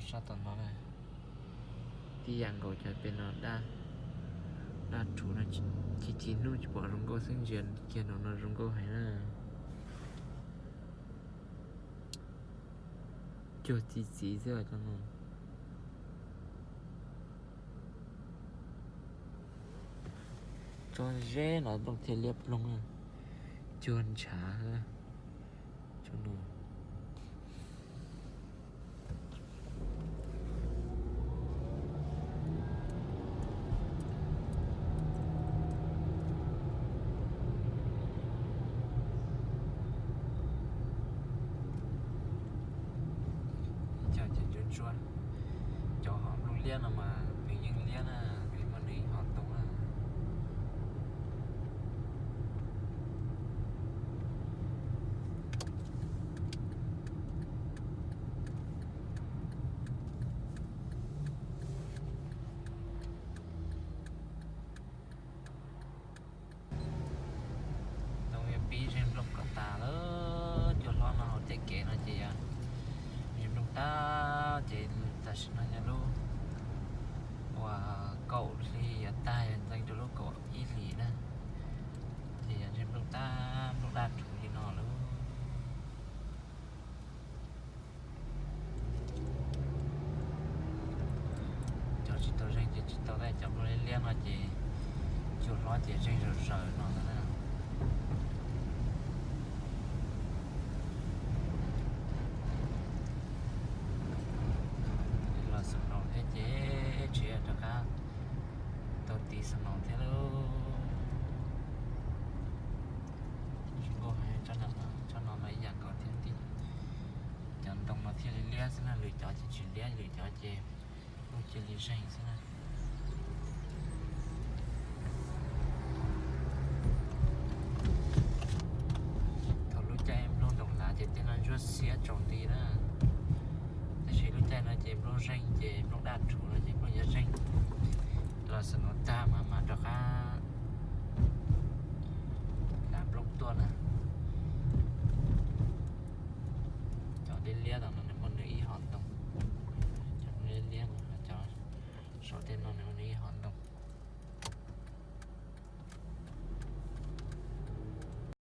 Sab tom no na, tib yam nkaus cov pem no, daj rhuv no, ci ci hnub tsis pom zoo nkauj xwb, ntsia kiag no no zoo nkauj heev na. Cuag txiv txiv xwb os cov no. Tsob zeb no nplooj thiaj liab ploog, cuag ntshav. Cov ces ntsuab ntsuab, cov hom nplooj liab no mas nws yeej liab na, nws muaj nws hom ntoo na. Ntoo pib zeeg nplooj kom tas lawm, cua hlob no hauv tej kev no ces yog zeeg nplooj tag ces tam sim no yog lub uas kaum hli yuav tag, yog ntxeev rau lub kaum ib hlis na, ces yog zeeg nplooj tag, nplooj daj rhuv li no lawm. Cov tsis tau zeeg ces tsis tau, cov nplooj liab liab no ces cua hlob ces zeeg zaws zaws no na. Los xaus no thiab ces tsis rov qab tau tiv xaus no thiab lauj. Zoo nkauj heev, tsob no mas ib yam nkaus thiab, cov ntoo no thiaj li liab xwb na, lwm cov ces tsis liab, lwm cov ces nplooj cia li zeeg xwb na. Thaum lub caij nplooj ntoos hlav ces tej no ntsuab xiab tsaus nti na, tab sis lub caij no ces nplooj zeeg ces nplooj daj rhuv no ces nplooj yuav zeeg los xwm no tag mas mam rov qab hlav nplooj tuaj na.